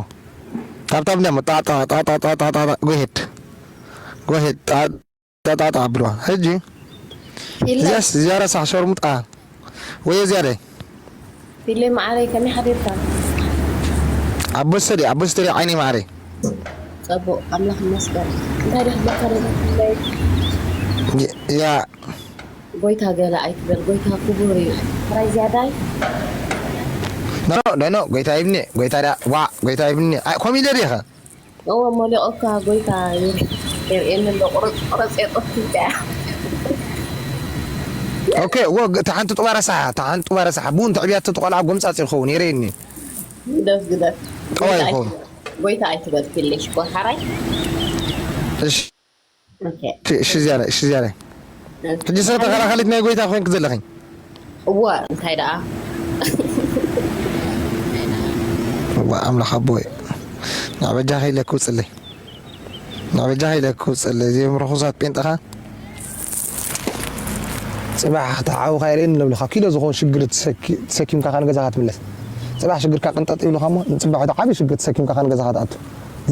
ታብታብ እንዲያሞ ጣጣ ጣጣ ጣጣ ጣጣ ጎሄድ ጎሄድ ጣጣ ብሎ ሕጂ እዚያስ እዚያ ረሳሕ ሸርሙጣ ወይ እዚያ ደይ ፊለይ መዓረይ ከመይ ሓዲርካ? ኣቦ ስተዲ ኣቦ ስተዲ ዓይኒ መዓረይ ጸቡቕ ኣምላኽ ይመስገን። እንታይ ደኣ ክብለካ ደለ ፊለይ? ያ ጎይታ ገለ ኣይትበል ጎይታ ክቡር እዩ። ጥራይ ዝያዳይ ኖ ኖ ኖ ጎይታ ይብኒ ጎይታ ደኣ ዋ ጎይታ ይብኒ ከምኡ ኢለ ዲኸ እወ ሞሊቑካ ጎይታ የርእየኒ ኣሎ ቁርፅ ቁርፅ የጥፍትካ እያ። ኦኬ እወ እታ ሓንቲ ጡባ ረሳሓ እታ ሓንቲ ጡባ ረሳሓ ብኡ እንተዕብያቶ እቲ ቆልዓ ጎምፃፂ ይኸውን የርእየኒ ግደፍ ግደፍ ጠዋ ይኸውን ጎይታ ኣይትበል ፊሌ ሽኮር ሓራይ እሺ እሺ ዝያዳይ እሺ ዝያዳይ ሕጂ ሰብ ተኸላኸሊት ናይ ጎይታ ኮይንክ ዘለኺ እወ እንታይ ደኣ እወ ኣምላኽ ኣቦይ ናብ በጃኺ ኢለ ክውፅለይ ናብ በጃኺ ኢለ ክውፅለይ እዚኦም ርኹሳት ጴንጠኻ ፅባሕ ተሓውኻ የርእየኒ ለብልኻ ኪሎ ዝኾን ሽግር ተሰኪምካ ካ ንገዛኻ ትምለስ ፅባሕ ሽግርካ ቅንጠጥ ይብልኻ እሞ ንፅባሕ ዓብዪ ሽግር ተሰኪምካ ካ ንገዛኻ ትኣቱ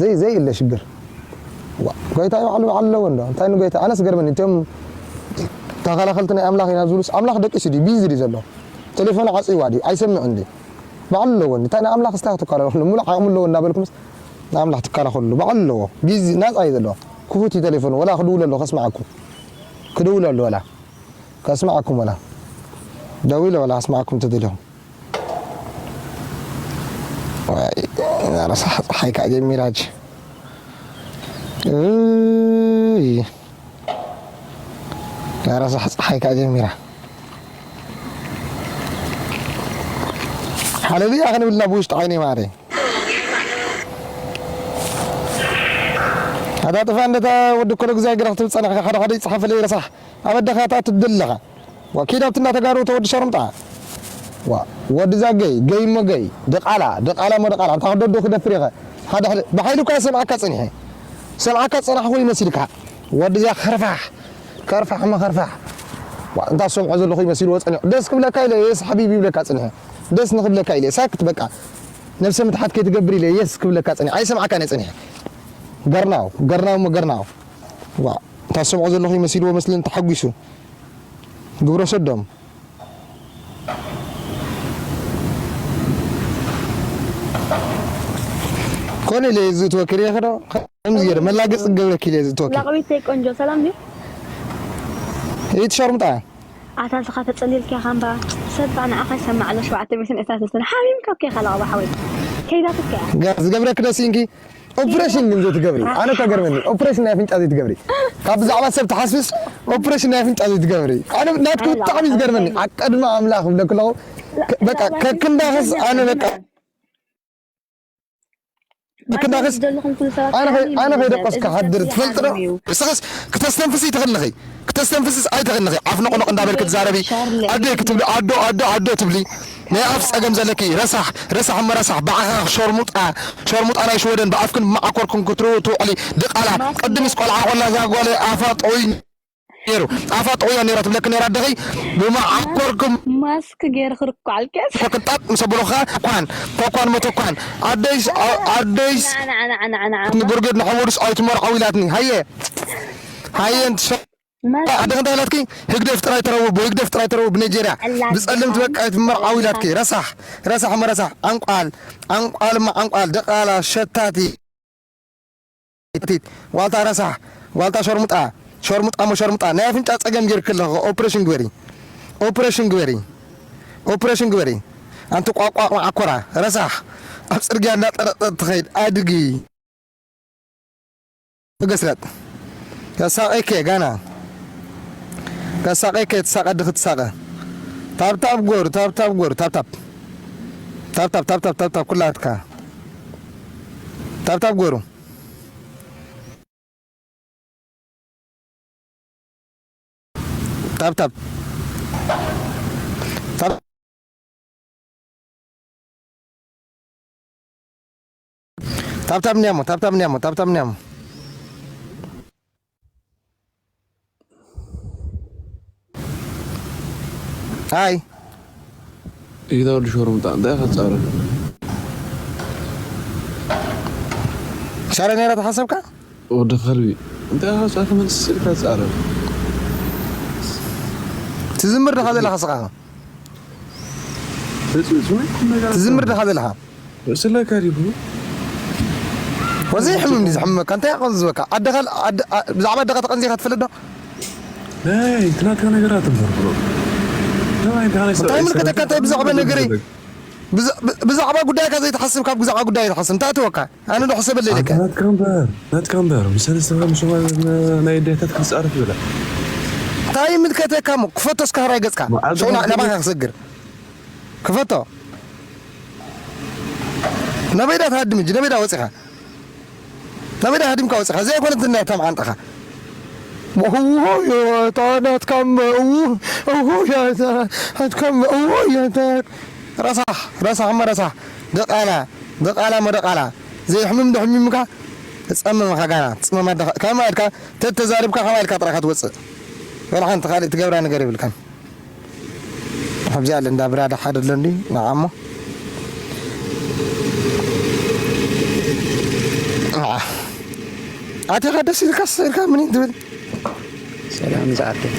ዘይ ዘይ እለ ሽግር ዋ ጎይታ ይባዕሉ ባዕሉ ኣለዎ እንዶ እንታይ ንጎይታ ኣነስ ገርመኒ እቶም ተኸላኸልቲ ናይ ኣምላኽ ኢና ዝብሉስ ኣምላኽ ደቂሱ ድዩ ቢዚ ድዩ ዘሎ ቴሌፎን ዓፅይዋ ድዩ ኣይሰምዕን ድዩ ባዕሉ ኣለዎ እንታይ ንኣምላኽ ስታይ ክትከላኸሉ ሙሉእ ዓቕሚ ኣለዎ እናበልኩምስ ንኣምላኽ ትከላኸሉ ባዕሉ ኣለዎ ቢዚ ናፃ እዩ ዘለዎ ክፉት እዩ ቴሌፎን ወላ ክድውለሉ ከስምዓኩም ክድውለሉ ወላ ከስምዓኩም ወላ ደዊለ ወላ ከስምዓኩም ተደሊኹም ረሳሕ ፀሓይ ከዓ ጀሚራ ሕጂ ረሳሕ ፀሓይ ከዓ ጀሚራ ሓለልያ ክንብልና ብውሽጢ ዓይነይ ማዕረ ኣታ ጥፋ እንደታ ወዲ ኮሎ ግዜ ግራ ክትብል ፀናሕካ ሓደ ሓደ ይፅሓፈለይ ረሳሕ ኣብ ኣደኻ ትኣቱ ትደሊ ኣለኻ። ዋ፣ ኪድ ኣብቲ እንዳ ተጋሩ ተወዲ ሸርምጣ። ዋ፣ ወዲ ዛገይ፣ ገይ እሞ ገይ፣ ድቓላ፣ ድቓላ እሞ ድቓላ፣ እንታ ክደዶ ክደፍር ኢኸ። ሓደ ሕደ-፣ ብሓይሉ እኳ ሰምዓካ ጸኒሐ። ሰምዓካ ጸናሕኹ ይመሲልካ። ወዲ እዚኣ ከርፋሕ፣ ከርፋሕ እሞ ከርፋሕ። ዋ፣ እንታ ዝሰምዖ ዘለኹ ይመሲልዎ ጸኒሑ። ደስ ክብለካ ኢለ፣ የስ ሓቢቢ ይብለካ ጸኒሐ። ደስ ንኽብለካ ኢለ፣ ሳክት በቃ። ነብሰ ምትሓት ከይትገብር ኢለ፣ የስ ክብለካ ጸኒሐ። ኣይሰምዓካን እየ ጸኒሐ። ገርናው፣ ገርናው እሞ ገርናው። ዋ፣ እንታ ዝሰምዖ ዘለኹ ይመሲልዎ መስልን ተሓጒሱ። ግብረ ሰዶም። ኮነ ኢለ ዝእትወኪ ርኢኺ ዶ? ከምዚ ገይረ መላገፂ ክገብረኪ ኢለ ዝእትወኪ። ላቕቢተይ ቆንጆ፣ ሰላም ድዩ? ኢቲ ሸርሙጣ። ኣታ ስኻ ተጸሊልካ ኢኻ እምባ። ሰብ ከኣ ንዓኻ ይሰምዕ ኣሎ፣ ሸውዓተ ሚእትን ዕስራን ሰለስተን። ሓሚምካ እኮ ኢኻ ላቕባ ሓወይ። ከይዳትካ እያ። ጋ-፣ ዝገብረኪ ዶ ስኢንኪ? ኦፕሬሽን ግን ዘይትገብሪ። ኣነ እኮ ገርመኒ። ኦፕሬሽን ናይ ኣፍንጫ ዘይትገብሪ። ካብ ብዛዕባ ሰብ ትሓስብስ ኦፕሬሽን ናይ ኣፍንጫ ዘይትገብሪ። ኣነ ናትኪ ብጣዕሚ እዩ ዝገርመኒ። ኣብ ቅድሚ ኣምላኽ እብለኪ ኣለኹ። ከ-፣ በቃ ከክንዳኽስ ኣነ በቃ ከክንዳኽስ ኣነ ከይ-፣ ኣነ ከይደቀስኩ ክሓድር ትፈልጢ ዶ? ንስኽስ ክተስተንፍሲ ኣይትኽእልኺ። ክተስተንፍስስ ኣይትኽእልኺ። ዓፍ ነቕነቕ እንዳበልኪ ትዛረቢ። ኣደይ ክትብሊ ኣዶ፣ ኣዶ፣ ኣዶ ትብሊ። ናይ ኣፍ ጸገም ዘለኪ ረሳሕ፣ ረሳሕ እሞ ረሳሕ፣ ብዓኻ ሸርሙጣ፣ ሸርሙጣ ናይ ሽወደን፣ ብኣፍክን ብመዓኮርክን ክትርኡ ትውዕሊ ድቓላ። ቅድምስ ቆልዓ ኮላ እዛ ጓል ኣፋ ጠውዩ ነይሩ። ኣፋ ጠውያ ነይራ ትብለኪ ነይራ ኣደኺ። ብመዓኮርኩም ማስክ ገይርኺ ርኳዕ ኣልኪያስ። ኮክጣጥ ምስ ኣበሉኻ ኳን፣ ኮኳን መተኳን። ኣደይስ፣ ኣ-፣ ኣደይስ ንዓ፣ ንዓ፣ ንዓ፣ ንዓ፣ ንዓ። ንብርጌድ ንሓወዱስ ኣይትመርዓው ኢላትኒ። ሃየ፣ ሃየ፣ እንትሸ-፣ ማስክ ኣደኺ እንታይ ኢላትኪ? ህግደፍ ጥራይ ተረው፣ ብህግደፍ ጥራይ ተረው፣ ብናይጄርያ። ኣላ ብጸለምቲ ኣላ በቃ ኣይትመርዓው ኢላትኪ። ረሳሕ፣ ረሳሕ እሞ ረሳሕ። ዓንቋል፣ ዓንቋል እሞ ዓንቋል። ደቓላ ሸታቲ። ዋልታ ረሳሕ፣ ዋልታ ሸርሙጣ፣ ሸርሙጣ እሞ ሸርሙጣ። ናይ ኣፍንጫ ጸገም ጌርኪ ኣለኺ። ኦፕሬሽን ግበሪ። ኦፕሬሽን ግበሪ። ኦፕሬሽን ግበሪ። ኣንቲ ቋቋቕ መዓኮራ፣ ረሳሕ። ኣብ ጽርግያ እንዳጠረጠት ትኸይድ ኣድጊ። ትገስረጥ። ከሳቐይከ ጋና። ከሳቐይከ ትሳቐ ድኽ ትሳቐ። ታብታብ ጎር፣ ታብታብ ጎር፣ ታብታብ። ታብታብ፣ ታብታብ፣ ታብታብ፣ ኩላትካ። ታብታብ ጎሩ። ታብታብ። ታብ-፣ ታብታብ ኒያሞ፣ ታብታብ ኒያሞ፣ ታብታብ ኒያሞ። ኣይ። ኢታ ወዲ ሸርሙጣ፣ እንታይ ኢኻ ትጻረፍ? ሻረ ነይራ ተሓሰብካ? ወዲ ከልቢ፣ እንታይ ኢኻ ጻርፍ መልስ ኢልካ ትጻረፍ? ትዝምር ዲኻ ዘለኻ ስኻ? በጽ-፣ በጽ-፣ ትዝምር ዲኻ ዘለኻ? ርእስለካ ዲኹ? ወዚ ሕሙም እንዲ ዝሕምመካ፣ እንታይ ኢኻ ዝህበካ? ኣደኻ፣ ኣደ-፣ ኣ-፣ ብዛዕባ ኣደኻ ተቐንዚኻ ትፈልጥ ዶ? ናይ፣ እቲ ናትካ ነገራት እምበር፣ ብሮ። ናይ፣ ናይ፣ እንታይ ምልከተካ? እንታይ ብዛዕባ ነገረይ? ብዛ-፣ ብ-፣ ብዛዕባ ጉዳይካ ዘይትሓስብ፣ ካብ ብዛዕባ ጉዳይ ኣይትሓስብ። እንታይ እትወካ? ኣነ ዶ ሕሰበለይ ኢለካ? ኣንታ ናትካ እምበር፣ ናትካ እምበር። ምስ ሰለስተ ምስ ማ-፣ ናይ ኣዴታት ክትጻረፍ ይብላ። እንታይ ይምልከተካ እሞ? ክፈቶ እስከ ህራይ ገጽካ። መዓልቲ ሸው ና-፣ ናባኻ ክሰግር። ክፈቶ። ናበይ ዳ ትሃድም እንጂ፣ ናበይ ዳ ወጺኻ? ናበይ ዳ ሃዲምካ ወጺኻ? ዘይኮነት ናይ እታ መዓንጣኻ። እዎ፣ ያታ ናትካ እሞ፣ እዎ፣ እዎ፣ ያታ ናትካ እሞ፣ እዎ፣ ያታ። ረሳሕ፣ ረሳሕ እሞ ረሳሕ። ድቓላ፣ ድቓላ እሞ ድቓላ። ዘይሕምም ዶ ሕሚምካ? ትጸምም ኢኻ ጋና፣ ትጽመም ኣደኻ። ከማይ ኢልካ ተተዛሪብካ ከማይ ኢልካ ጥራይ ኢኻ ትወጽእ። ወላ ሓንቲ ካልእ ትገብራ ነገር የብልካን። ኣብዚ ኣለ እንዳ ብራዳ ሓደ ኣሎ እንዲ ንዓሞ። ንዓ። ኣቲኻ ደስ ኢልካስ ኢልካ ምን ትብል? ሰላም ዝዓርከይ።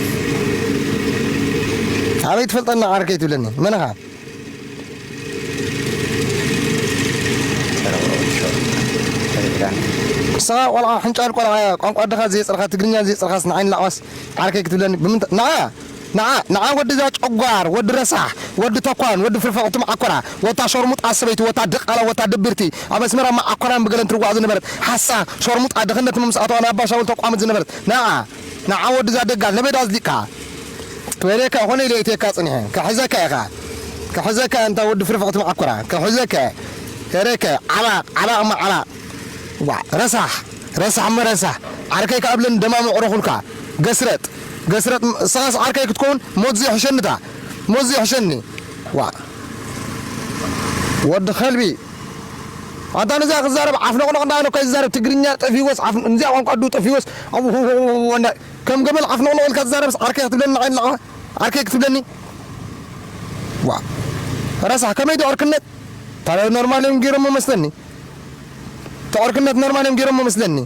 ኣበይ ትፈልጠና ዓርከይ ትብለኒ? መን ኢኻ? ንስኻ ቆልዓ፣ ሕንጫል ቆልዓ፣ ቋንቋ ኣደኻ ዘየጽረኻ፣ ትግርኛ ዘየጽረኻስ ንዓይ ንላዕባስ ዓርከይ ክትብለኒ ብምንታ-፣ ንዓ፣ ንዓ፣ ንዓ ወዲ እዛ ጨጓር፣ ወዲ ረሳሕ፣ ወዲ ተኳን፣ ወዲ ፍርፈቕቲ መዓኮራ፣ ወታ ሸርሙጣ ሰበይቲ፣ ወታ ድቓላ፣ ወታ ድብርቲ፣ ኣብ ኣስመራ መዓኮራን ብገለን ትርዋዕ ዝነበረት ሓሳ ሸርሙጣ፣ ድኽነት መምስኣትዋ ናብ ኣባሻውል ተቋምት ዝነበረት፣ ንዓ፣ ንዓ ወዲ እዛ ደጋል፣ ነበዳ ኣዝሊቕካ። ወይለካ፣ ኾነ ኢለ እትየካ ጽኒሐ። ክሕዘካ ኢኻ። ክሕዘካ እንታ ወዲ ፍርፍቕቲ መዓኮራ። ክሕዘካ። ከረከ፣ ዓባቕ፣ ዓባቕ እሞ ዓባቕ። ዋ፣ ረሳሕ፣ ረሳሕ እሞ ረሳሕ። ዓርከይ ከኣብለን ደማሙ ዕረኹልካ። ገስረጥ፣ ገስረጥ፣ እሳስ ዓርከይ ክትከውን ሞት ዝሕሸኒ፣ እታ ሞት ዝሕሸኒ። ዋ፣ ወዲ ከልቢ፣ ኣታ ነዚኣ ክዛረብ ዓፍ ነቕነቕ እንዳበለ እኮ ይዛረብ። ትግርኛ ጠፊዎስ፣ ዓፍ፣ ነዚኣ ቋንቋ ዱ ጠፊዎስ፣ ኣብ፣ እንዳ፣ ከም ገመል ዓፍ ነቕነቕ ኢልካ ትዛረብስ ዓርከይ ክትብለኒ ንዓይ ኣለኻ? ዓርከይ ክትብለኒ? ዋ፣ ረሳሕ፣ ከመይ ዶ ዕርክነት? ታዲያ ኖርማል እዮም ገይሮሞ መስለኒ። እቲ ዕርክነት ኖርማል እዮም ገይሮሞ መስለኒ።